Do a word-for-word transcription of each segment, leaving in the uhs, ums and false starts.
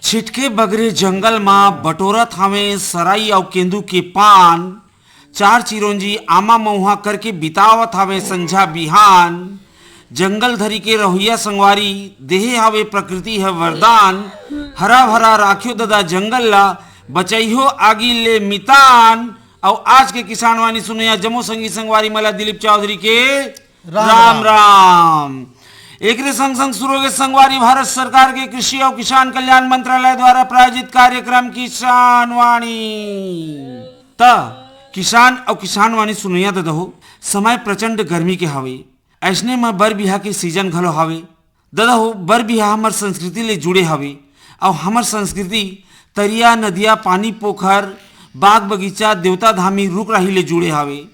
छिटके बगरे जंगल मा बटोरत हावे सराई अउ केंदू के पान। चार चिरौंजी आमा मउहा करके बितावत हावे संझा बिहान। जंगल धरी के रहुइया संगवारी, देहे हावे प्रकृति ह वरदान। हरा भरा राख्यो ददा जंगल ला, बचइहो आगी ले मितान। अउ आज के किसान वाणी सुनइया जम्मो संगी संगवारी मन ला दिलीप चौधरी के राम राम राम। राम। एकरे संग संग सुरू होगे संगवारी, भारत सरकार के कृषि अउ किसान कल्याण मंत्रालय द्वारा प्रायोजित कार्यक्रम किसान वाणी। त किसान अउ किसान वाणी सुनइया ददा हो, समय प्रचंड गर्मी के हावे। अइसने म बर बिहा के सीजन घलो हावे। ददा हो, बर बिहा हमर संस्कृति ले जुड़े हावे। अउ हमर संस्कृति तरिया, नदिया, पानी, पोखर, बाग बगीचा, देवता धामी, रुख राही ले जुड़े हावे।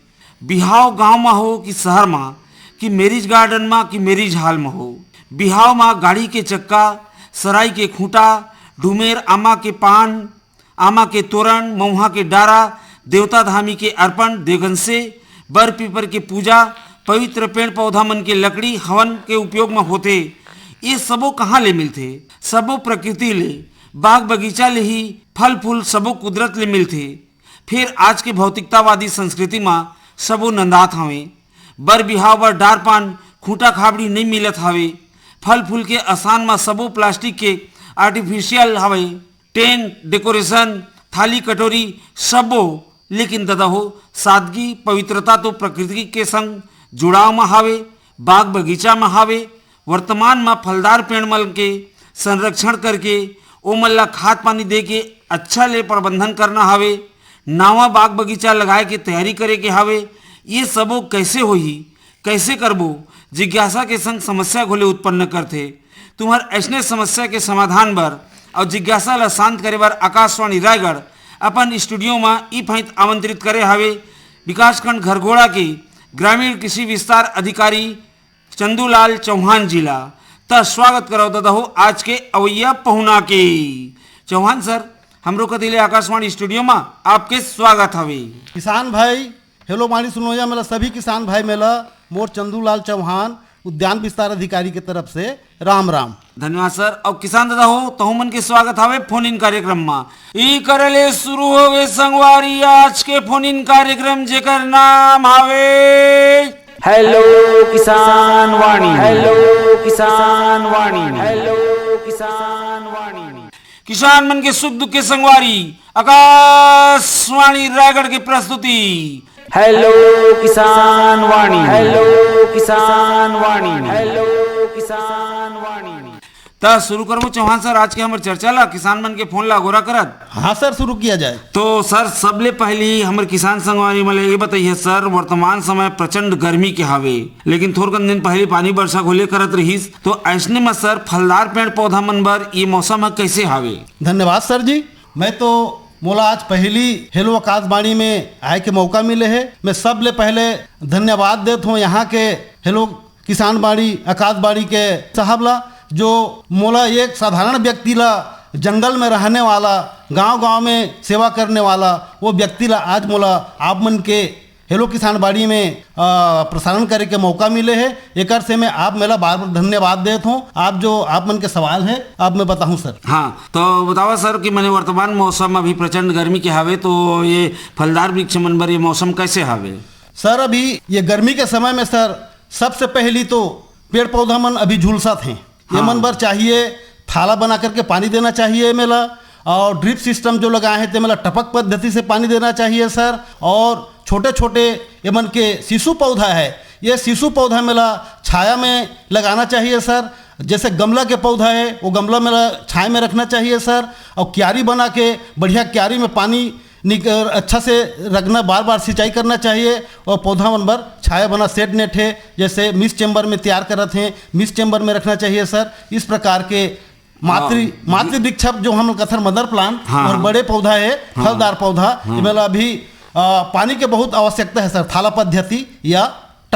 बिहाव गांव म हो कि शहर म, कि मैरिज गार्डन म, कि मैरिज हॉल म हो, बिहाव म गाड़ी के चक्का, सराई के खूंटा, डुमेर आमा के पान, आमा के तोरण, मउहा के डारा, देवता धामी के अर्पण, देवगन से बर पीपर के पूजा, पवित्र पेड़ पौधा मन के लकड़ी हवन के उपयोग म होथे। ये सबो कहाँ ले मिलथे? सबो प्रकृति ले, बाग बगीचा ले ही। फल फूल सबो कुदरत ले मिलथे। फेर आज के भौतिकतावादी संस्कृति म सबो नंदात हवे। बर बिहाव बर डार पान, खूंटा खाबड़ी नइ मिलत हवे। फल फूल के असान म सबो प्लास्टिक के आर्टिफिशियल हवे। टेंट, डेकोरेशन, थाली कटोरी सबो। लेकिन ददा हो, सादगी, पवित्रता तो प्रकृति के संग जुड़ाव म हावे, बाग बगीचा म हावे। वर्तमान म फलदार पेड़ मन के संरक्षण करके ओमन ला खाद पानी दे के अच्छा ले प्रबंधन करना हावे। नावा बाग बगीचा लगाए के तैयारी करे के हावे। ये सबो कैसे होही, कैसे करबो, जिज्ञासा के संग समस्या घलो उत्पन्न करथे। तुम्हर अइसने समस्या के समाधान बर अउ जिज्ञासा ला शांत करे बर आकाशवाणी रायगढ़ अपन स्टूडियो म ई फैंत आमंत्रित करे हावे विकासखंड घरघोड़ा के ग्रामीण कृषि विस्तार अधिकारी चंदूलाल चौहान जी ला। त स्वागत करव ददा हो आज के अवैया पहुना के। चौहान सर, हमरो कति ले आकाशवाणी स्टूडियो म आपके स्वागत हवे। किसान भाई, हेलो वाणी सुनोया मेला सभी किसान भाई मेला मोर चंदूलाल चौहान उद्यान विस्तार अधिकारी के तरफ से राम राम। धन्यवाद सर। अउ किसान ददा हो, तहु मन के स्वागत हावे फोन इन कार्यक्रम म। ई करे ले शुरू होगे संगवारी आज के फोन इन कार्यक्रम, जेकर नाम हावे हेलो किसान वाणी, हेलो किसान वाणी, हेलो किसान वाणी। किसान मन के सुख दुख के संगवारी आकाशवाणी रायगढ़ के प्रस्तुति हेलो किसान वाणी, हेलो किसान वाणी, हेलो किसान वाणी। त शुरू करबो चौहान सर आज के हमर चर्चा ला, किसान मन के फोन ला अगोरा करत। हाँ सर, शुरू किया जाए। तो सर, सबले पहली हमर किसान संगवारी मन ला ये बताइए सर, वर्तमान समय प्रचंड गर्मी के हावे, लेकिन थोरकन दिन पहली पानी बरसा घोले करत रहिस, तो अइसने म सर फलदार पेड़ पौधा मन बर ये मौसम ह कैसे हावे? धन्यवाद सर जी। मैं तो मोला आज पहली हेलो आकाशवाणी में आए के मौका मिले हे। मैं सबले पहले धन्यवाद देत हूँ यहाँ के हेलो किसान बाड़ी, आकाशवाणी के साहब ला, जो मोला एक साधारण व्यक्ति ला जंगल में रहने वाला, गांव-गांव में सेवा करने वाला वो व्यक्ति ला आज मोला आप मन के हेलो किसान बाड़ी में, अ, प्रसारण करे के मौका मिले हे। एकर से मैं आप मेला बार-बार धन्यवाद देत हूँ। आप जो आप मन के सवाल है, आप मैं बताहूँ सर। हाँ, तो बतावा सर कि मने वर्तमान मौसम अभी प्रचंड गर्मी के हावे, तो ये फलदार वृक्ष मन बर ये मौसम कैसे हावे? सर, अभी ये गर्मी के समय में सर, सबसे पहली तो पेड़ पौधा मन अभी झुलसत हैं। हाँ। ये मन बर चाहिए थाला बना करके पानी देना चाहिए मेला, और ड्रिप सिस्टम जो लगाए हैं ते मेला टपक पद्धति से पानी देना चाहिए सर। और छोटे छोटे ये मन के शिशु पौधा है, ये शिशु पौधा मेला छाया में लगाना चाहिए सर। जैसे गमला के पौधा है, वो गमला मेला छाया में रखना चाहिए सर। और क्यारी बना के बढ़िया क्यारी में पानी निक-, अच्छा से रखना, बार बार सिंचाई करना चाहिए। और पौधा मन बर छाया बना शेड नेट है, जैसे मिस चेम्बर में तैयार करत हैं, मिस चेम्बर में रखना चाहिए सर। इस प्रकार के मातृ हाँ। मातृ वृक्ष जो हम कथन मदर प्लांट हाँ। और बड़े पौधा है, हाँ। फलदार पौधा, हाँ। इमेला अभी, आ, पानी के बहुत आवश्यकता है सर, थाला पद्धति या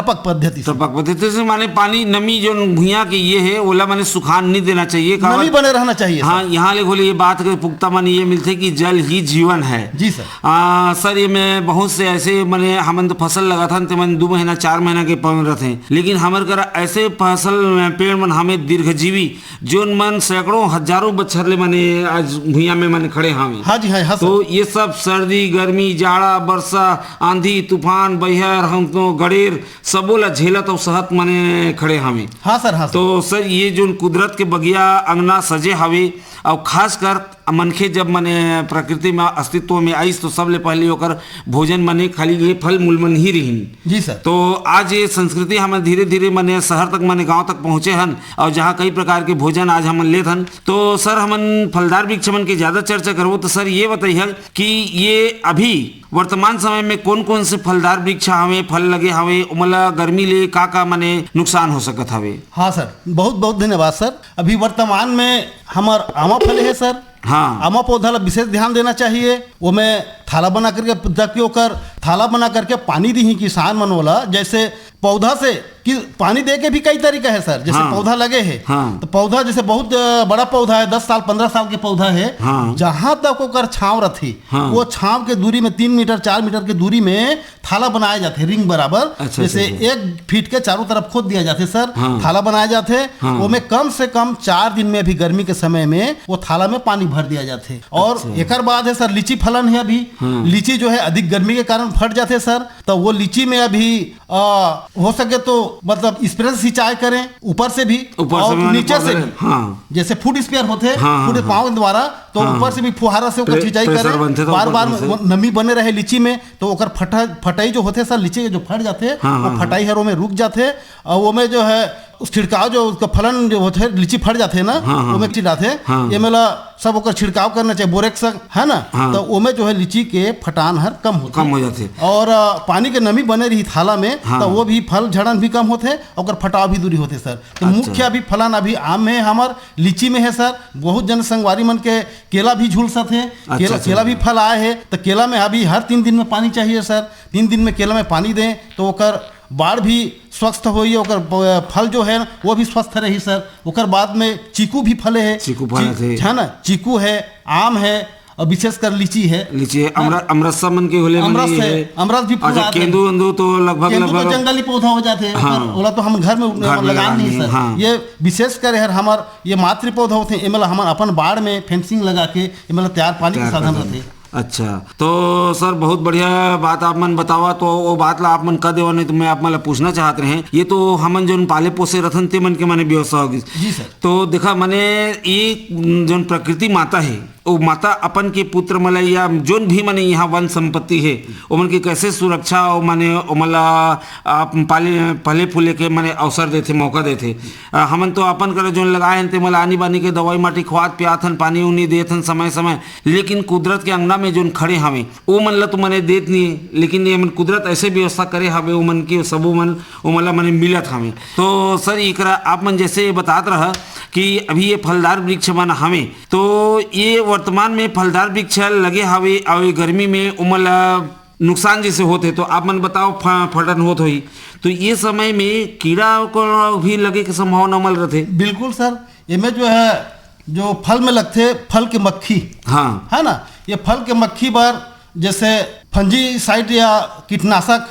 टपक पद्धति से। टपक पद्धति से माने पानी, नमी जो भुइयां के ये है, ओला माने सुखान नहीं देना चाहिए, काबर नमी बने रहना चाहिए, हाँ, सर। यहाँ ले बोले ये बात के पुख्ता मन ये मिलथे कि जल ही जीवन है। जी सर। आ, सर, ये मैं बहुत से ऐसे माने हमन तो फसल लगाथन, ते मन दू महीना, चार महीना के पवन रथे, लेकिन हमर कर ऐसे फसल, पेड़ मन हमें दीर्घजीवी, जोन मन सैकड़ों हजारों बछर ले माने आज भुइयां में माने खड़े हावे। हाँ जी, हाँ, हाँ सर। तो ये सब सर्दी, गर्मी, जाड़ा, बरसा, आंधी, तूफान, बहियर, हम तो गड़ेर, सबो ला झेलत अउ सहत माने खड़े हावे। हाँ सर, हाँ सर। तो सर, ये जोन कुदरत के बगिया अंगना सजे हावे, अउ खासकर मनखे जब माने प्रकृति में अस्तित्व में आइस, तो सबले पहले ओकर भोजन माने खाली ये फल मूल मन ही रहिन। जी सर। तो आज ये संस्कृति हमन धीरे-धीरे माने शहर तक, माने गांव तक पहुंचे हन, और जहां कई प्रकार के भोजन आज हमन लेत हन। तो सर, हमन फलदार वृक्ष मन के ज्यादा चर्चा करबो, तो सर, ये बताइए कि ये अभी वर्तमान समय में कौन-कौन से फलदार वृक्ष हवे, फल लगे हवे, ओमला गर्मी ले का-का माने नुकसान हो सकत हवे? हाँ सर, बहुत-बहुत धन्यवाद सर। अभी वर्तमान में हमर आमा फले हे सर। हाँ। आमा पौधा ला विशेष ध्यान देना चाहिए। ओमे थाला बना करके, ताकि ओकर थाला बना करके पानी दीही किसान मन ओला। जैसे पौधा से कि पानी दे के भी कई तरीका है सर। जैसे हाँ। पौधा लगे है, हाँ। तो पौधा जैसे बहुत, अ, बड़ा पौधा है, दस साल, पन्द्रह साल के पौधा है, हाँ। जहाँ तक ओकर छाँव रथे, हाँ। वो छाँव के दूरी में तीन मीटर, चार मीटर के दूरी में थाला बनाया जाथे, रिंग बराबर। अच्छा, जैसे अच्छा, अच्छा। एक फीट के चारों तरफ खोद दिया जाथे सर, हाँ। थाला बनाया जाथे। हाँ। ओमे कम से कम चार दिन में भी गर्मी के समय में वो थाला में पानी भर दिया जाथे। और अच्छा। एकर बाद है सर, लीची फलन है अभी। हाँ। लीची जो है अधिक गर्मी के कारण फट जाथे सर, तो वो लीची में अभी, आ, हो सके तो मतलब स्प्रे से सिंचाई करें, ऊपर से भी ऊपर से और भी, माने नीचे पौधे से रहे। भी। हाँ। जैसे फुट स्प्रेयर होथे, हाँ, हाँ, फुट हाँ। पाँव द्वारा, तो हाँ, ऊपर हाँ। से भी फुहारा से ओकर प्रे-, सिंचाई प्रेशर करें, बनथे तो बार ऊपर बार से। नमी बने रहे लीची में, तो ओकर फटा-, फटाई जो होथे सर, लीची के जो फट जाथे, हाँ, वो हाँ, फटाई हाँ। हर ओमे रुक जाथे, और ओमे जो है छिड़काव, जो उसका फलन जो होथे, लीची फट जाथे ना, हाँ, हाँ। ओमे छिड़ाथे, हाँ। एमे ला सब ओकर छिड़काव करना चाहिए, बोरेक्स, है ना? हाँ। तो ओमे जो है लीची के फटान हर कम होथे। कम हो जाथे। और, अ, पानी के नमी बने रही थाला में, हाँ। तो वो भी फल झड़न भी कम होथे, ओकर फटाव भी दूरी होथे सर। तो अच्छा। मुख्य अभी फलन अभी आम है हमर, लीची में है सर, बहुत जन संगवारी मन के केला भी झुलसत हे, अच्छा, केला, अच्छा। केला भी फल आए है, तो केला में अभी हर तीन दिन में पानी चाहिए सर। तीन दिन में केला में पानी दें तो ओकर बाढ़ भी स्वस्थ होई, ओकर ब-, फल जो है वो भी स्वस्थ रही सर। ओकर बाद में चीकू भी फले है, चीकू फल ची-, है। है ना, चीकू है, आम है, और विशेषकर लीची है। लीची है, हाँ। अमर-, अमरसा मन के होले मन अमरस ये है, है। अमरस भी फूल अच्छा, आते हैं। केंदू वेंदू तो लगभग, केंदू तो लगभग जंगली पौधा हो जाते हैं, हाँ। ओकर, ओला तो हम घर में घर में लगा लगान नहीं नहीं, सर। हाँ। ये विशेषकर हर हमर ये मातृ पौधा होथे, एमला हमन अपन बाड़ में फेंसिंग लगा के एमला तैयार पानी के तैयार साधन कर रथे। देंगे। अच्छा, तो सर, बहुत बढ़िया बात आप मन बतावा, तो वो बात ला आप मन कह देवा, नहीं तो मैं आप मन ला पूछना चाहत रहे। ये तो हमन जोन पाले पोसे रथन, ते मन के माने व्यवस्था होगी। जी सर। तो देखा, माने ये जोन प्रकृति माता है, वो माता अपन के पुत्र मन ला या जोन भी माने यहाँ वन संपत्ति है, ओमन के कैसे सुरक्षा, और माने ओमन ला आप पाले, पले फूले के माने अवसर देथे, मौका देथे। अ, हमन तो अपन करा जोन लगाए हन, ते मन ला आनी बानी के दवाई माटी खवात पियात हन, पानी उनी देत हन समय समय, लेकिन कुदरत के अंगना में जोन खड़े हवे, ओ मन ला तो मने देत नहीं, लेकिन ये मन कुदरत ऐसे व्यवस्था करे हवे, ओ मन के सबो मन, ओ मन ला मने मिलत हवे। तो सर, एकरा आप मन जैसे ये बतात रहा कि अभी ये फलदार वृक्ष मन हवे, तो ये वर्तमान में फलदार वृक्ष लगे हवे, और ये गर्मी में ओमन ला नुकसान जैसे होत हे, तो आप मन बताओ, फ-, फटन होत होही, तो ये समय में कीड़ा को भी लगे के संभावना मल रथे? बिल्कुल सर, एमे जो है, जो फल में लगथे, फल के मक्खी, हाँ। है ना, ये फल के मक्खी बर जैसे फंजीसाइड या कीटनाशक,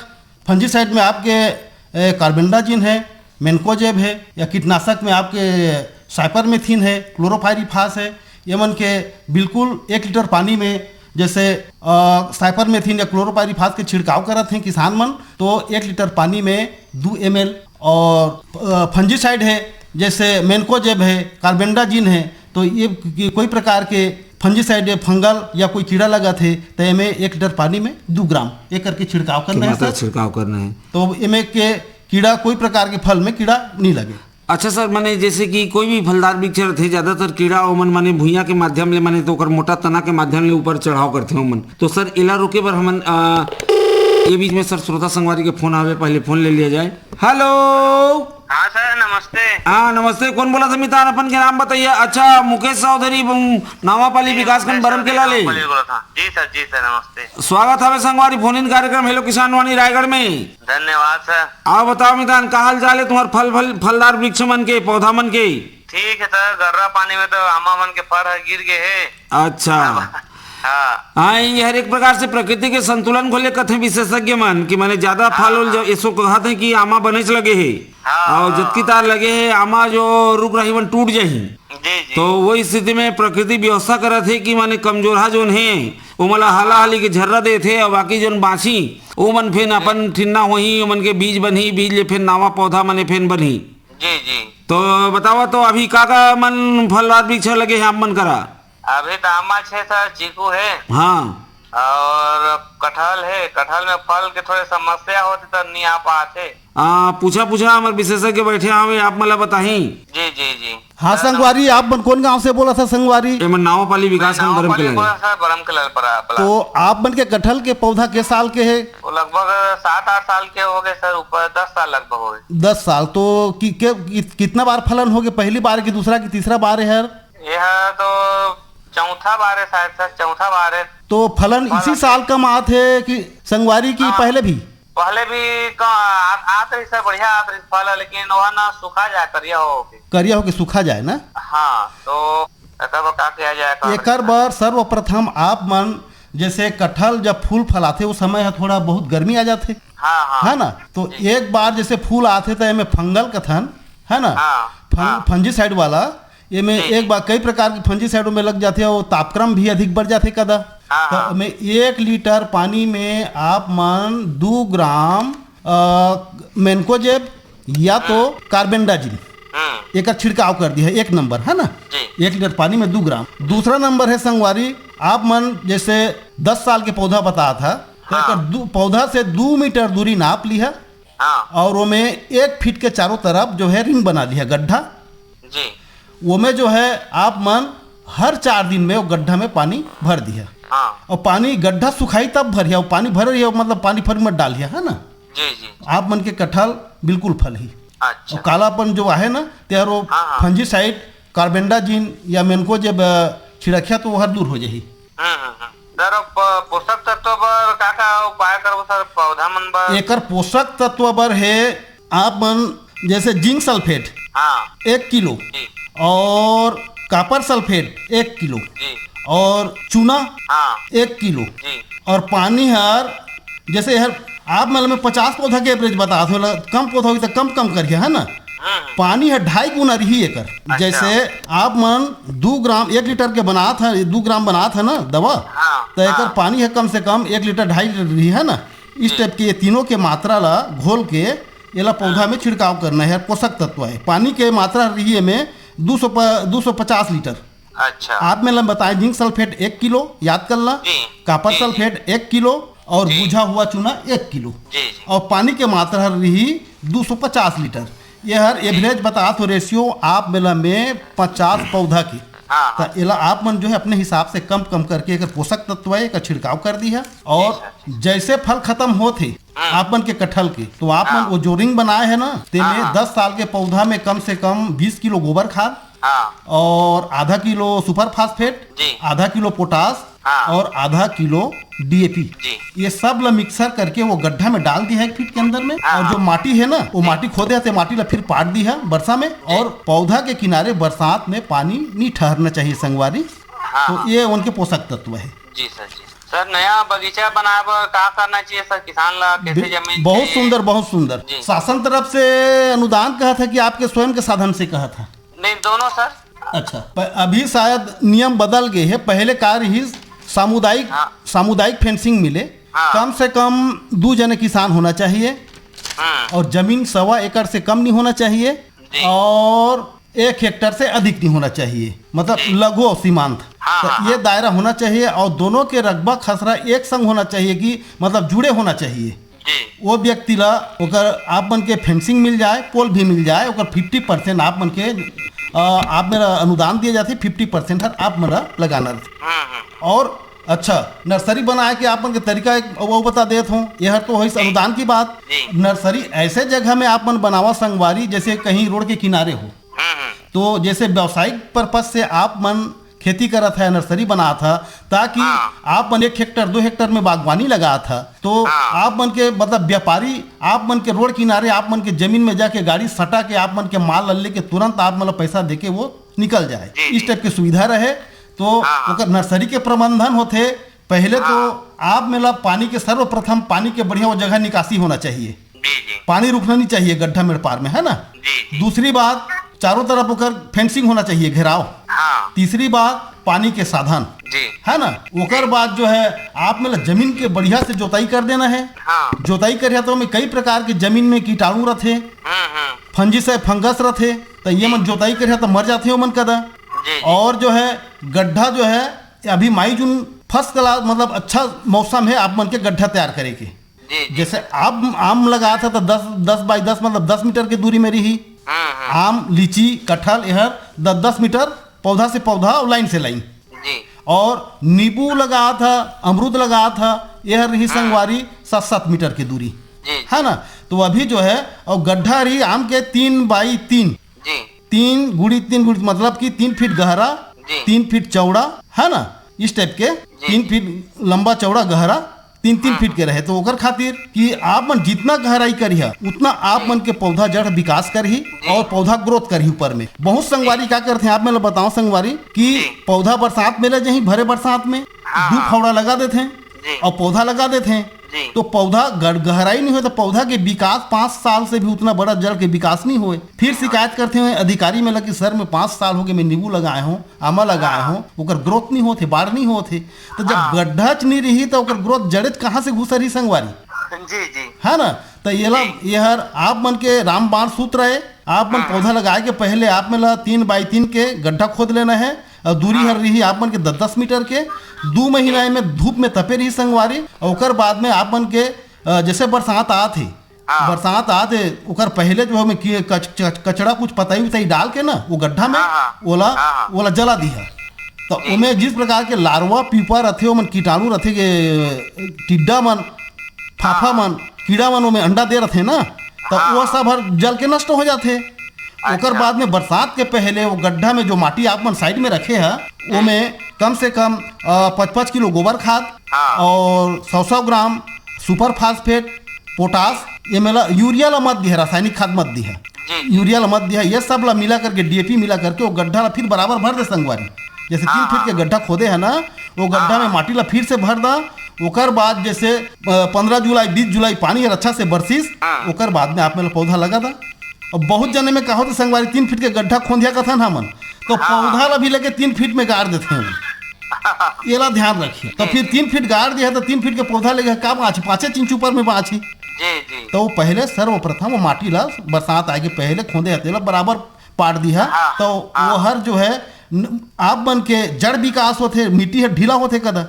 फंजीसाइड में आपके, ए, कार्बेंडाजिन है, मेनकोजेब है, या कीटनाशक में आपके साइपरमेथ्रिन है, क्लोरोपाइरीफास है, ये मन के बिल्कुल एक लीटर पानी में जैसे, अ, साइपरमेथ्रिन या क्लोरोपाइरीफास के छिड़काव करत हैं किसान मन, तो एक लीटर पानी में दू एम एल, और, अ, फंजीसाइड है, जैसे मेनकोजेब है, कार्बेंडाजिन है, तो ये कि-, कोई प्रकार के फंजीसाइड या फंगल या कोई कीड़ा लगत है, तो एमे एक लीटर पानी में दू ग्राम ये करके छिड़काव करना है मात्रा सर। छिड़काव करना है। तो एमे के कीड़ा, कोई प्रकार के फल में कीड़ा नहीं लगे। अच्छा सर, माने जैसे कि कोई भी फलदार वृक्ष रथे, ज्यादातर कीड़ा ओमन माने भुइयां के माध्यम ले, माने तो ओकर मोटा तना के माध्यम ले ऊपर चढ़ाव करथे ओमन। तो सर, एला रोके बर हमन, अ, ये बीच में सर, श्रोता संगवारी के फोन आवे, पहले फोन ले लिया जाए। हेलो। हाँ सर, नमस्ते। हाँ, नमस्ते। कौन बोलत हे मितान? अपन के नाम बताइए। अच्छा, मुकेश चौधरी, बम-, नावापाली जी, विकासखंड मुकेश बरमकेला चौधरी ले। नावापाली बोलत हँव। जी सर, जी सर, नमस्ते। स्वागत हवे संगवारी, फोन इन कार्यक्रम हेलो किसान वाणी रायगढ़ में। धन्यवाद सर। अउ बताओ मितान, का हाल चाल हे तुम्हर फल, फल, फलदार वृक्ष मन के, पौधा मन के? ठीक हे सर, गर्रा पानी में तो आमा मन के फर ह गिर गे हे। अच्छा। हाँ। हाँ, ये हर एक प्रकार से प्रकृति के संतुलन को लेकर थे विशेषज्ञ मन कि माने ज्यादा फल उल हाँ। जब इसको कहत हे कि आमा बनेच लगे हे। हाँ, और हाँ। जतकी तार लगे हे आमा जो रुख राही मन टूट जाही। जी, जी। तो वो स्थिति में प्रकृति व्यवस्था करत हे कि माने कमजोरहा जोन हे, ओमन ला हाला हाली के झर्रा देथे और बाकी जोन बाँची, ओमन फेन अपन ठिन्ना होही, ओमन के बीज बनही, बीज ले फेन नावा पौधा मने फेन बनही। जी, जी। तो बतावा तो अभी का का मन फलदार वृक्ष लगे हे आप मन करा? अभी तो आमा छे सर, चीकू हे। हाँ। और कटहल हे, कटहल में फल के थोड़े समस्या होथे त नी आ पाथे। आ, पूछा, पूछा, हमर विशेषज्ञ बैठे हवे, आप मन ला बताही। जी, जी, जी। हाँ सर, संगवारी, आप मन कौन गांव से बोलत हव संगवारी? एमन नावापाली विकास खंड बरमकेला। बोला सर, बरमकेला परा, परा। तो आप मन के कटहल के पौधा के साल के हे? वो लगभग सात आठ साल के हो गए सर, ऊपर दस साल लगभग हो गए। दस साल। तो कि, के, कि, कितना बार फलन हो गए? पहली बार कि दूसरा कि तीसरा बार हे हर? ये है तो चौथा बार है शायद सर, चौथा बार है। तो फलन फल इसी आते साल कम आत हे कि संगवारी की हाँ। पहले भी? पहले भी क-, आ-, आत रही सर, बढ़िया आत रही फल, लेकिन वह ना सूखा जाए, करिया हो के। करिया हो के सूखा जाए ना? हाँ, तो तब का किया जाए, का एकर करना? बर सर्वप्रथम आप मन जैसे कटहल जब फूल फलाथे, उस समय ह थोड़ा बहुत गर्मी आ जाथे, हाँ, हाँ। है ना? तो जी। एक बार जैसे फूल आथे, तो एमे फंगल कथन, है ना? हाँ, फं-, हाँ। फंजीसाइड वाला, एमे जी, एक जी। बार कई प्रकार के फंजीसाइड में लग जाथे, और तापक्रम भी अधिक बढ़ जाथे कदा। हाँ, तो हाँ। एमे एक लीटर पानी में आप मन दू ग्राम, अ, मेनकोजेब या तो हम्म। कार्बेंडाजिम, हम्म। एकर छिड़काव कर दिया, एक नंबर, है ना? जी। एक लीटर पानी में दू ग्राम। दूसरा नंबर है संगवारी, आप मन जैसे दस साल के पौधा बतात ह, तो हाँ। एकर दू, पौधा से दू मीटर दूरी नाप लिहा हाँ। और ओमे एक फीट के चारों तरफ जो है रिंग बना लिहा, गड्ढा। जी। ओमे जो है आप मन हर चार दिन में वो गड्ढा में पानी भर दिहा। हाँ। और पानी गड्ढा सुखाई तब भरिहा, वो पानी भर रही है, मतलब पानी फर मत डालिहा, है ना? जी, जी। आप मन के कटहल बिल्कुल फलही। अच्छा। और कालापन जो आहे ना, तेहर वो हाँ, हाँ। फंजीसाइड, कार्बेंडाजिम या मेनकोजेब छिड़किहा तो वो हर दूर हो जाही। हम्म, हम्म, हम्म। सर, अब प-, पोषक तत्व बर का का उपाय करबो सर, पौधा मन बर? एकर पोषक तत्व बर हे, आप मन जैसे जिंक सल्फेट हाँ। एक किलो जी। और कॉपर सल्फेट एक किलो जी। और चूना हाँ। एक किलो जी। और पानी हर जैसे हर आप मन में पचास पौधा के एवरेज बतात हो, कम पौधा होही त कम कम करिहा, है ना? हम्म। पानी ह ढाई गुना रही एकर। अच्छा। जैसे आप मन दू ग्राम एक लीटर के बनात ह, दू ग्राम बनात ह ना दवा, हाँ, त एकर हाँ। पानी ह कम से कम एक लीटर ढाई लीटर रही, है ना? इस जी। टाइप के ये तीनों के मात्रा ला घोल के एला पौधा हाँ। में छिड़काव करना है। पोषक तत्व है, पानी के मात्रा रही एमे दू सौ प-, दू सौ पचास लीटर। अच्छा। आप मन ला बताए, जिंक सल्फेट एक किलो, याद कर ला, जी। कॉपर जी, जी। सल्फेट एक किलो और जी। बुझा हुआ चूना एक किलो जी, जी। और पानी के मात्रा रही दू सौ पचास लीटर। ये हर जी। एवरेज बतात हो रेशियो आप मन ला में पचास पौधा के। हाँ, हाँ। त एला आप मन जो है अपने हिसाब से कम कम करके एकर पोषक तत्व है, एकर छिड़काव कर दिहा और जी, सर। जैसे फल खत्म होत हे हम्म। आप मन के कटहल के, तो आप मन हाँ। वो जो रिंग बनाए है ना, तेमे हाँ, हाँ। दस साल के पौधा में कम से कम बीस किलो गोबर खाद हाँ। और आधा किलो सुपर फास्फेट, जी। आधा किलो पोटाश हाँ। और आधा किलो डीएपी, जी। ये सब ला मिक्सर करके वो गड्ढा में डाल दिहा एक फीट के अंदर में। हाँ, और जो हाँ। माटी है ना, वो जी। माटी खोदे आते, माटी ला फिर पाट दिहा बरसा में, जी। और पौधा के किनारे बरसात में पानी नहीं ठहरना चाहिए संगवारी। हाँ, तो हाँ। ये उनके पोषक तत्व है। जी सर, जी सर। नया बगीचा बनाए बर का करना चाहिए सर, किसान ला कैसे बि-, जमीन बहुत चाहिए? सुंदर, बहुत सुंदर। जी। शासन तरफ से अनुदान कहा था कि आपके स्वयं के साधन से कहा था? नहीं, दोनों सर। अच्छा, प-, अभी शायद नियम बदल गए है। पहले का रही, सामुदायिक, हाँ। सामुदायिक फेंसिंग मिले, हाँ। कम से कम दू जने किसान होना चाहिए हम्म। और जमीन सवा एकड़ से कम नहीं होना चाहिए जी। और एक हेक्टर से अधिक नहीं होना चाहिए, मतलब जी। लघु और सीमांत। हाँ, तो हाँ, ये हाँ। दायरा होना चाहिए और दोनों के रकबा खसरा एक संग होना चाहिए कि मतलब जुड़े होना चाहिए। जी। वो व्यक्ति ला ओकर आप मन के फेंसिंग मिल जाए, पोल भी मिल जाए, ओकर फिफ्टी परसेंट आप मन के, अ, आप मन ला अनुदान दिए जाथे, फिफ्टी परसेंट हर आप मन ला लगाना रथे। हम्म, हम्म। और अच्छा, नर्सरी बनाए के आप मन के तरीका एक अउ, अउ बता देत हूँ। ये हर तो होइस जी। अनुदान की बात। जी। नर्सरी ऐसे जगह में आप मन बनावा संगवारी, जैसे कहीं रोड के किनारे हो। हम्म, हम्म। तो जैसे व्यावसायिक पर्पज से आप मन खेती करत है, नर्सरी बनात है, ताकि हाँ। आप मन एक हेक्टर, दो हेक्टर में बागवानी लगात है, तो हाँ। आप मन के, मतलब, व्यापारी आप मन के रोड किनारे आप मन के जमीन में जाके गाड़ी सटा के आप मन के माल ल लेके तुरंत आप मन ल पैसा देके वो निकल जाए, जी, इस जी। टाइप के सुविधा रहे। तो हाँ, हाँ। ओकर नर्सरी के प्रबंधन होथे। पहले तो हाँ। आप मन ल पानी के, सर्वप्रथम पानी के बढ़िया वो जगह निकासी होना चाहिए। जी, जी। पानी रुकना नहीं चाहिए गड्ढा मेड़ पार में, है ना? जी, जी। दूसरी बात, चारों तरफ ओकर फेंसिंग होना चाहिए, घेराव। हाँ। तीसरी बात, पानी के साधन। जी। है ना? ओकर बाद जो है, आप मन ल जमीन के बढ़िया से जोताई कर देना है। हाँ। जोताई करिहा तो ओमे कई प्रकार के जमीन में कीटाणु रथे, हम्म, हम्म। फंजिस है, फंगस रथे, तो ये मन जोताई करिहा तो मर जाथे ओमन कदा। जी, जी। और जो है, गड्ढा जो है, अभी मई जून फर्स्ट क्लास, मतलब, अच्छा मौसम है आप मन के गड्ढा तैयार करे के। जी, जी। जैसे आप आम लगात है तो दस, दस बाई दस, मतलब, दस मीटर के दूरी में रही। हम्म, हम्म। आम, लीची, कटहल, ये हर दस दस मीटर पौधा से पौधा और लाइन से लाइन। जी। और नींबू लगात है, अमरूद लगात है, ये हर रही हाँ। संगवारी सात सात मीटर की दूरी। जी। है ना? तो अभी जो है, और गड्ढा रही आम के तीन बाई तीन, जी। तीन गुड़ी तीन गुड़ी, मतलब कि तीन फीट गहरा, जी। तीन फीट चौड़ा, है ना, इस टाइप के, जी। तीन फीट लंबा, चौड़ा, गहरा, तीन तीन हाँ। फीट के रहे। तो ओकर खातिर कि आप मन जितना गहराई करिहा, उतना आप जी। मन के पौधा जड़ विकास करही जी। और पौधा ग्रोथ करही ऊपर में। बहुत संगवारी जी। का करथे, आप मन ल बताओ संगवारी, कि जी। पौधा बरसात में ले जाही, भरे बरसात में हाँ। दू फौड़ा लगा देथे जी। और पौधा लगा देथे। जी। तो पौधा गड़-, गहराई नहीं होय तो पौधा के विकास पाँच साल से भी उतना बड़ा जड़ के विकास नहीं होय। फिर शिकायत करथे अधिकारी मन ल कि सर, मैं पाँच साल हो गए, मैं नींबू लगाए हूँ, आमा लगाए हाँ। हूँ, ओकर ग्रोथ नहीं होथे, बाढ़ नहीं होथे। तो जब हाँ। गड्ढाच नहीं रही तो ओकर ग्रोथ जड़ेच कहाँ से घुसरही संगवारी? जी, जी। है ना? तो ये ला, जी। ये हर आप मन के रामबाण सूत्र है। आप मन हाँ। पौधा लगाए के पहले आप मन ला तीन बाई तीन के गड्ढा खोद लेना है। और दूरी हाँ। हर रही आप मन के दस दस मीटर के। दू महीना में धूप में तपे रही संगवारी, और ओकर बाद में आप मन के, अ, जैसे बरसात आत हे, हाँ। बरसात आत हे, ओकर पहले जो हमें कि-, कच-, कच-, कचड़ा कुछ पताई उताई डाल के ना, वो गड्ढा में हाँ, हाँ। ओला, हाँ, हाँ। ओला जला दिहा। तो जी। ओमे जिस प्रकार के लार्वा प्यूपा रथे, ओमन कीटाणु रथे, के टिड्डा मन, फाफा हाँ। मन, कीड़ा मन ओमे अंडा दे रथे ना, तो हाँ। वो सब हर जल के नष्ट हो जाथे। ओकर अच्छा। बाद में बरसात के पहले वो गड्ढा में जो माटी आप मन साइड में रखे ह, हम्म। ओमे कम से कम, अ, पाँच पाँच किलो गोबर खाद हाँ। और सौ सौ ग्राम सुपर फास्फेट, पोटास, ये मेला यूरिया ला मत दिहा, रासायनिक खाद मत दिहा। जी। यूरिया ला मत दिहा, ये सब ला मिला करके, डीएपी मिला करके वो गड्ढा ला फिर बराबर भर दे संगवारी। जैसे तीन हाँ। फीट के गड्ढा खोदे है ना, वो गड्ढा हाँ। में माटी ला फिर से भर दा। ओकर बाद जैसे, अ, पन्द्रह जुलाई, बीस जुलाई पानी हर अच्छा से बरसिस, हाँ। ओकर बाद में आप मन ला पौधा लगा दा। अब बहुत जने में कहो तो संगवारी तीन फीट के गड्ढा खोंधिया कथन हमन, तो हाँ। पौधा ला भी लेके तीन फीट में गाड़ देथे हमन। एला ध्यान रखिए। तो जी, फिर जी। तीन फीट गाड़ दिया तो तीन फीट के पौधा लेके का बाँची, पाँचे इंच ऊपर में बाँची। जी, जी। तो वो पहले सर्वप्रथम वो माटी ला बरसात आए के पहले खोंदे हते ला बराबर पाट दिहा। हाँ, तो हाँ। वो हर जो है न-, आप मन के जड़ विकास होथे, मिट्टी हर ढीला होथे कदा।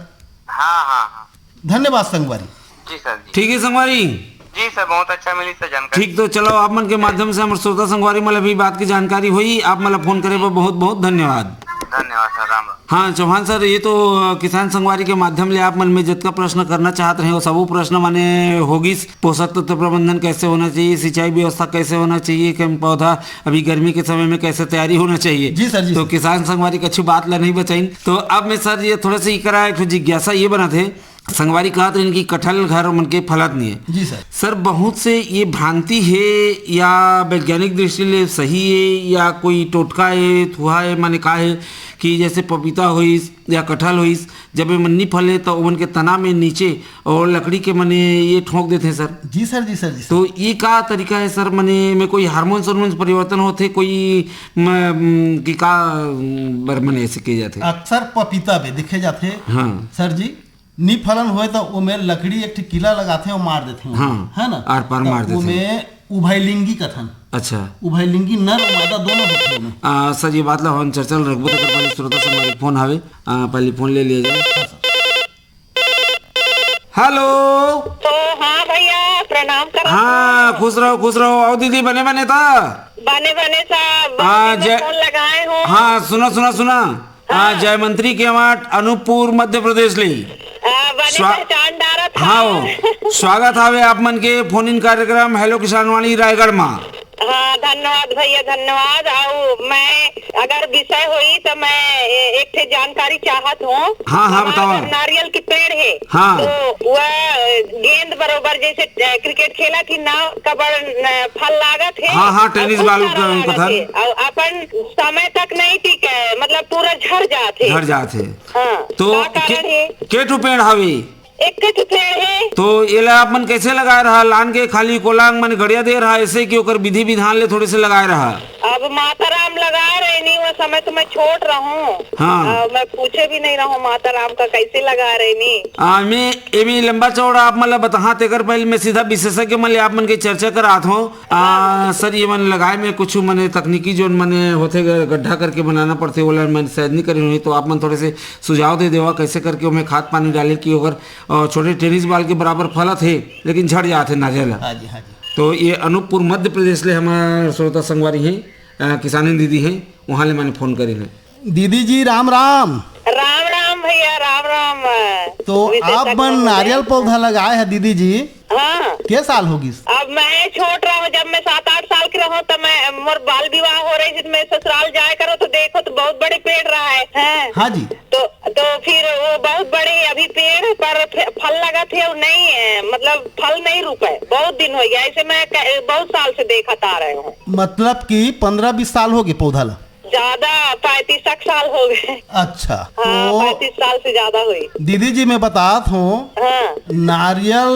हाँ, हाँ, हाँ। धन्यवाद संगवारी। जी सर, जी। ठीक है संगवारी। जी सर, बहुत अच्छा मिली सर जानकारी। ठीक, तो चलो, आप मन के माध्यम से हमर श्रोता संगवारी मन ल भी बात की जानकारी होई। आप मन ल फोन करे बर बहुत बहुत धन्यवाद। धन्यवाद सर, राम राम। हाँ चौहान सर, ये तो, अ, किसान संगवारी के माध्यम ले आप मन में जतका प्रश्न करना चाहत रहे, वो सबो प्रश्न माने होगिस। पोषक तत्व प्रबंधन कैसे होना चाहिए, सिंचाई व्यवस्था कैसे होना चाहिए, कम पौधा अभी गर्मी के समय में कैसे तैयारी होना चाहिए। जी सर, जी तो सर। किसान संगवारी के अच्छी बात ला नहीं बचाइन। तो अब मैं सर ये थोड़ा सा इकरा एक ठो जिज्ञासा ये बनत हे, संगवारी कहत रहिन कि कटहल घर मन के फलत नहीं है। जी सर। सर, बहुत से ये भ्रांति है या वैज्ञानिक दृष्टि ले सही है या कोई टोटका है, थुहा है, माने का है कि जैसे पपीता होइस या कटहल होइस, जब ये मन नहीं फले तो ओमन के तना में नीचे और लकड़ी के मने ये ठोंक देते हैं सर। जी सर, जी सर, जी सर। तो ये का तरीका है सर, मने में कोई हार्मोन सार्मोन परिवर्तन होते, कोई म-, म-, कि का, म, बर मने ऐसे किए जाते हैं? अक्सर पपीता में देखे जाते हैं हाँ। सर जी, नी फलन होए तो ओमे लकड़ी एक ठे कीला लगाथे और मार देथे ओमे, हाँ, है ना? आर पार तो मार देथे। ओमे उभयलिंगी कथन। अच्छा। उभयलिंगी नर और मादा दोनों होथे ओमे। आ, सर, ये बात ला हम चर्चा ल रखबो, तेकर पहले श्रोता संगवारी के फोन आवे। आ, पहले फोन ले लिया जाए। हाँ, सर। हेलो। तो हाँ भैया, प्रणाम करा हाँ, खुश रहो, खुश रहो। आओ दीदी, बने बने था? बने बने साहब, हाँ, बहुत दिन में जय-, फोन लगाए हो। हाँ, सुना, सुना, सुना। हाँ, जयमंत्री केंवट, अनूपपुर, मध्य प्रदेश ले। हाँ, बने स्वा- पहचान डारत हाँ, हव। हो। स्वागत हावे आप मन के फोन इन कार्यक्रम हेलो किसान वाणी रायगढ़ मा। हाँ, धन्यवाद भैया, धन्यवाद। अउ मैं अगर विषय होई तो मैं ए-, एक ठे जानकारी चाहत हूँ। हाँ, हाँ, हमार बताओ। घर नारियल के पेड़ है, हाँ। तो वह गेंद बरोबर जैसे, अ, क्रिकेट खेला थी ना, कबड़ न, फल लागत है। हाँ, हाँ, अउ टेनिस खूब बॉल सारा का लागत कथन। है। अउ अपन समय तक नहीं टिके, मतलब पूरा झड़ जात है। झड़ जात है। हाँ, तो का कारण के, है? के ठो पेड़ हावे? एक ठो पेड़ है। तो एला आप मन कैसे लगाए रहा? लान के खाली कोलांग मन गड़िया दे रहा, ऐसे कि ओकर विधि विधान ले थोड़े से लगाए रहा? अब माता राम लगा रहे नी, वो समय तो मैं छोट रहूं। हाँ। आ, मैं पूछे भी नहीं रहूं माता राम का कैसे लगा रहे नी। आ, एमे, एमे लंबा चौड़ा आप मन ला बताहा, तेकर पहले मैं सीधा विशेषज्ञ मन ले आप मन के चर्चा करात हूँ। आ, सर, ये मन लगाए में कुछ मने तकनीकी जोन मने होथे, ग-, गड्ढा करके बनाना पड़थे, ओला मन शायद नहीं करे होही, तो आप मन थोड़े से सुझाव दे देवा, कैसे करके ओमे खाद पानी डाले कि ओकर, अ, छोटे टेनिस बॉल के बराबर फलत हे, लेकिन झड़ जात हे नारियल ह। हाँ जी, हाँ जी। तो ये अनूपपुर मध्य प्रदेश ले हमार श्रोता संगवारी हैं, अ, किसानी दीदी हैं, वहाँ ले मैंने फोन करी है। दीदी जी, राम राम। राम राम भैया, राम राम। तो विशेषज्ञ आप मन महोदय। नारियल पौधा लगाए हैं दीदी जी, हाँ। के साल होगिस? अब मैं छोट रहूं, जब मैं सात आठ साल के रहूं, तो मैं, मोर बाल विवाह हो रही थी, तो मैं ससुराल जाए करो तो देखो तो बहुत बड़े पेड़ रहा है, हैं? हाँ जी। तो, तो फिर वो बहुत बड़े अभी पेड़ पर फे-, फल लगा थे और नहीं है, मतलब फल नहीं रुका है, बहुत दिन हो गया। ऐसे मैं क-, बहुत साल से देखत आ रहे हूँ। मतलब कि पन्द्रह बीस साल हो गए पौधा ला? ज्यादा, पैंतीस तक साल हो गए। अच्छा, हाँ, तो पैंतीस साल से ज्यादा हुई। दीदी जी, मैं बतात हूँ, हाँ। नारियल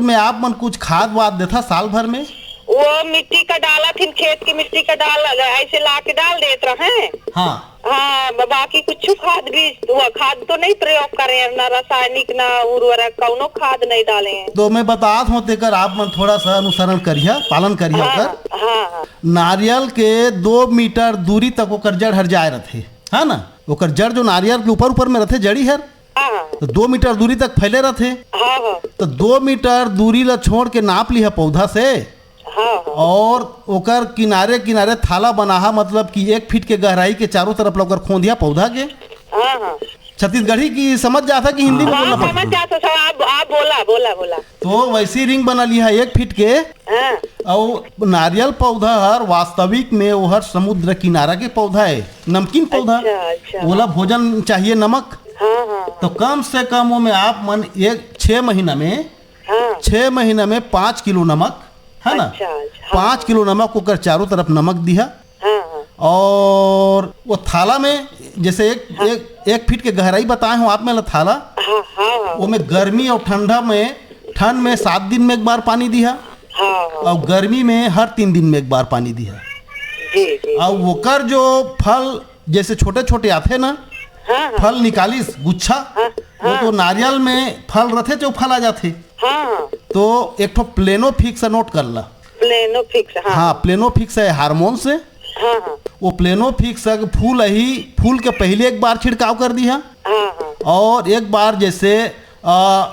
में आप मन कुछ खाद वाद देथा साल भर में? वो मिट्टी का डाला थी, खेत की मिट्टी का डाल, ऐसे ला के डाल देत रहे। हाँ। हाँ, ब-, बाकी कुछ खाद भी, वो खाद तो नहीं प्रयोग करे हैं, ना रासायनिक, ना उर्वरक, कौनो खाद नहीं डाले हैं। तो मैं बतात हूँ, तेकर आप मन थोड़ा सा अनुसरण करिया, पालन करिया हाँ, ओकर। हाँ, हाँ। नारियल के दो मीटर दूरी तक ओकर जड़ हर जाए रथे, है ना? ओकर जड़ जो नारियल के ऊपर, ऊपर में रथे, जड़ी हर, हाँ, हाँ। तो दो मीटर दूरी तक फैले रथे। हाँ, हाँ। तो दो मीटर दूरी ला छोड़ के नाप लिहा पौधा से। हाँ, हाँ। और ओकर किनारे किनारे थाला बनाहा, मतलब कि एक फीट के गहराई के चारों तरफ ला ओकर खोंदिया पौधा के। हाँ, हाँ। छत्तीसगढ़ी की समझ जाता कि हिंदी में हाँ, बोलना पड़ता? समझ जाता, सब आप, आप बोला, बोला, बोला। तो वैसी रिंग बना लिहा एक फीट के। हाँ। और नारियल पौधा हर वास्तविक में ओहर समुद्र किनारा के पौधा है, नमकीन पौधा। अच्छा, अच्छा। ओला भोजन चाहिए नमक। हाँ, हाँ, हाँ। तो कम से कम ओमे आप मन एक, छह महीना में, हाँ। छह महीना में पाँच किलो नमक, है ना? अच्छा, अच्छा, हाँ। पाँच किलो नमक, ओकर चारों तरफ नमक दिहा। हाँ, हाँ। और वो थाला में जैसे एक, हाँ। एक, एक फीट के गहराई बताए हो आप, में ला थाला, हाँ, हाँ, हाँ। वो में गर्मी और ठंडा में, ठंड में सात दिन में एक बार पानी दिहा, हाँ, हाँ। और गर्मी में हर तीन दिन में एक बार पानी दिहा। जी, जी, और जी। ओकर जो फल जैसे छोटे छोटे आथे ना, हाँ, हाँ। फल निकालिस गुच्छा, हाँ, वो हाँ। तो नारियल में फल रथे, जो फल आ जाथे। हाँ, हाँ। तो एक ठो प्लेनो फिक्स नोट कर ला। प्लेनो फिक्स, हाँ। हाँ, प्लेनो फिक्स है हार्मोन से। हाँ, हाँ। वो प्लेनो फिक्स है, फूल ही, फूल के पहले एक बार छिड़काव कर दिहा। हाँ, हाँ। और एक बार जैसे, आ,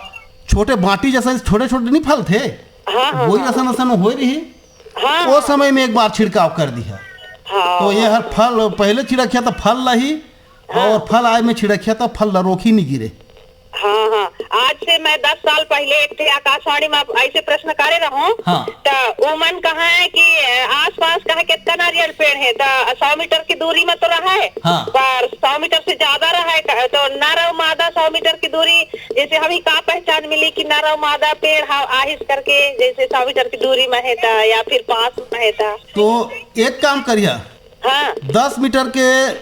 छोटे बाटी जैसा छोटे छोटे नहीं फल थे, हाँ, हाँ, वही हाँ। असन असन हो रही, हाँ, वो हाँ। समय में एक बार छिड़काव कर दिहा। हाँ, तो ये हाँ, हर हाँ। फल पहले छिड़किया तो फल लही, हाँ। और फल आए में छिड़किया तो फल ला रोक ही नहीं गिरे। हाँ, हाँ। आज से मैं दस साल पहले एक ठे आकाशवाणी में आप ऐसे प्रश्न करे रहूं, हाँ। तो उमन कहा है कि, अ, आसपास कहा कितना नारियल पेड़ है, तो सौ मीटर की दूरी में तो रहा है, हाँ। पर सौ मीटर से ज्यादा रहा है, तो नर और मादा सौ मीटर की दूरी, जैसे हमें का पहचान मिली कि नर और मादा पेड़ हा-, आहिस करके, जैसे सौ मीटर की दूरी में है तो या फिर पास में है तो? तो एक काम करिया, हाँ। दस मीटर के, अ,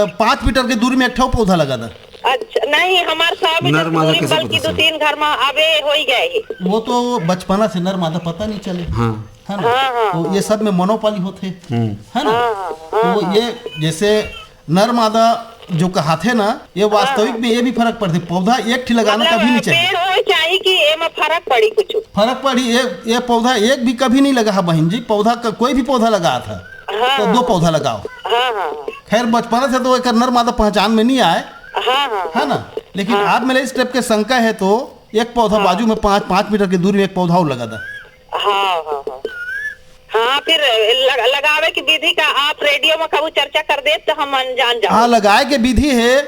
पाँच मीटर के दूरी में एक ठो पौधा लगा दा। अच्छा, नहीं, हमार सौ मीटर नर मादा दूरी, कैसे बल्कि पता दो चले? तीन घर में अबे हो ही गए ही। वो तो बचपना से नर मादा पता नहीं चले। हाँ। है ना? हाँ, हाँ, तो हाँ। ये सब में मोनोपाली होते, हम्म। है ना? हाँ, हाँ, हाँ, तो हाँ। ये जैसे नर मादा जो कहाथे ना, ये वास्तविक हाँ। में ये भी फर्क पड़ते। पौधा एक ठे लगाना मतलब, कभी नहीं चाहिए। पेड़ हो चाहिए कि एमा फर्क पड़ी कुछ? फर्क पड़ी, ये, ये पौधा एक भी कभी नहीं लगा है बहन जी, पौधा का कोई भी पौधा लगा था हाँ, तो दो हाँ। पौधा लगाओ। हाँ, हाँ, हाँ। खैर, बचपना से तो एक नर मादा पहचान में नहीं आए, हाँ, हाँ, है ना? हाँ। लेकिन हाँ। आप में इस टाइप के शंका है तो एक पौधा हाँ। बाजू में पाँच, पाँच मीटर की दूरी में एक पौधा और लगा दा। हाँ, हाँ, हाँ। हाँ, फिर लग, लगावे की विधि का आप रेडियो में कभू चर्चा कर देत तो हम अनजान जाबो। हाँ, लगाए के विधि हे,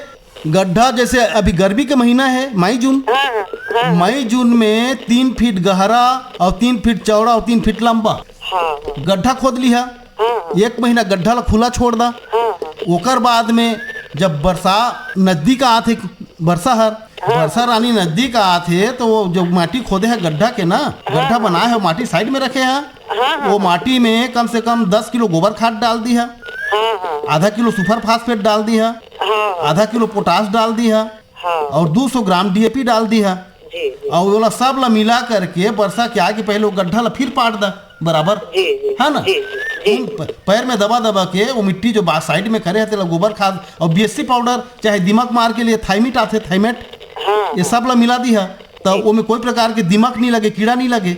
गड्ढा जैसे अभी गर्मी के महीना हे, मई जून, हाँ, हाँ, हाँ, हाँ। मई जून में तीन फीट गहरा और तीन फीट चौड़ा और तीन फीट लंबा हाँ, हाँ, गड्ढा खोद लिहा। हाँ, हाँ। एक महीना गड्ढा ला खुला छोड़ दा। हाँ, हाँ। ओकर बाद में जब बरसा नजदीक आत हे, बरसा हर, हाँ। बरसा रानी नजदीक आत हे, तो वो जो माटी खोदे हे गड्ढा के ना, हाँ, गड्ढा हाँ। बनाए हे, माटी साइड में रखे हे। हाँ, हाँ, वो हाँ। माटी में कम से कम दस किलो गोबर खाद डाल दिहा, हाँ, हाँ। आधा किलो सुपर फास्फेट डाल दिहा, हाँ, हाँ। आधा किलो पोटाश डाल दिहा, हाँ। और दो सौ ग्राम डीएपी डाल दिहा। जी, जी। और ओला सब ला मिला करके बरसा के आगे पहले वो गड्ढा ला फिर पाट दा बराबर, जी, जी, है ना? जी, जी, जी। उन प-, पैर में दबा दबा के वो मिट्टी जो बा साइड में करे हे, तेला गोबर खाद और बीएससी पाउडर, चाहे दिमक मार के लिए थाइमेट आथे, थाइमेट, हाँ, ये हाँ। सब ला मिला दिहा, तो जी। ओमे कोई प्रकार के दिमक नहीं लगे, कीड़ा नहीं लगे।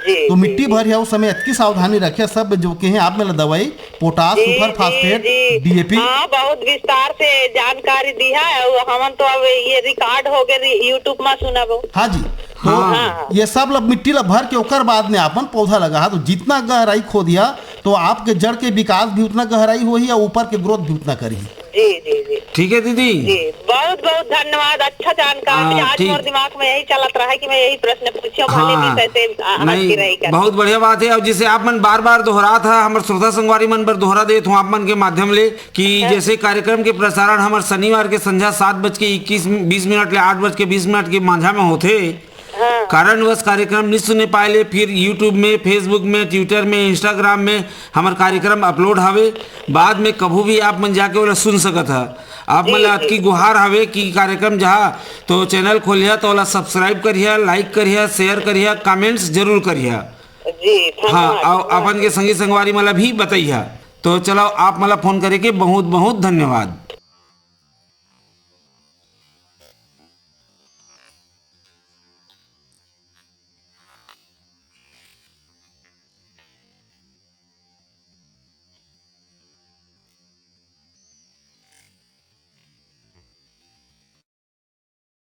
जी, तो जी, मिट्टी जी। भर या उस समय अतकी सावधानी रखे, सब जो कहे आप में ला दवाई, पोटाश, जी, सुपर जी, फास्फेट, जी। डीएपी। हाँ, बहुत विस्तार से जानकारी दिहा है। और हमन तो अब ये रिकॉर्ड हो गए, रि-, YouTube में सुनबो। हाँ जी। तो हाँ। हाँ, हाँ। ये सब ला मिट्टी ला भर के ओकर बाद में अपन पौधा लगा, तो जितना गहराई खोदिया, तो आपके जड़ के विकास भी उतना गहराई होही और ऊपर के ग्रोथ भी उतना करी। जी, जी, जी। ठीक है दीदी। जी, बहुत, बहुत धन्यवाद। अच्छा जानकारी। हाँ, आज ठीक। मोर दिमाग में यही चलत रहा कि मैं यही प्रश्न पूछूं, भले हाँ, विषय से, आ, हट के नहीं, रही कर। बहुत बढ़िया बात है। और जिसे आप मन बार बार दोहरात हा, हमर श्रोता संगवारी मन बर दोहरा देत हूँ आप मन के माध्यम ले कि हाँ। जैसे कार्यक्रम के प्रसारण हमर शनिवार के संझा सात बज के इक्कीस, बीस मिनट ले आठ बज के बीस मिनट के माझा में होथे। हाँ। कारणवश कार्यक्रम नहीं सुने पाए ले फिर YouTube में, Facebook में, Twitter में, Instagram में हमर कार्यक्रम अपलोड हवे। बाद में कभू भी आप मन जाके ओला सुन सकत हा। आप मन जी, ला जी। अतकी गुहार हवे कि कार्यक्रम जहाँ तो चैनल खोलिया तो ओला सब्सक्राइब करिया, लाइक करिया, शेयर करिया, कमेंट्स जरूर करिया। जी, हाँ, धन्यवाद, और धन्यवाद। अपन के संगी संगवारी मन ला भी बताइया। तो चलो, आप मन ला फोन करे के बहुत बहुत धन्यवाद।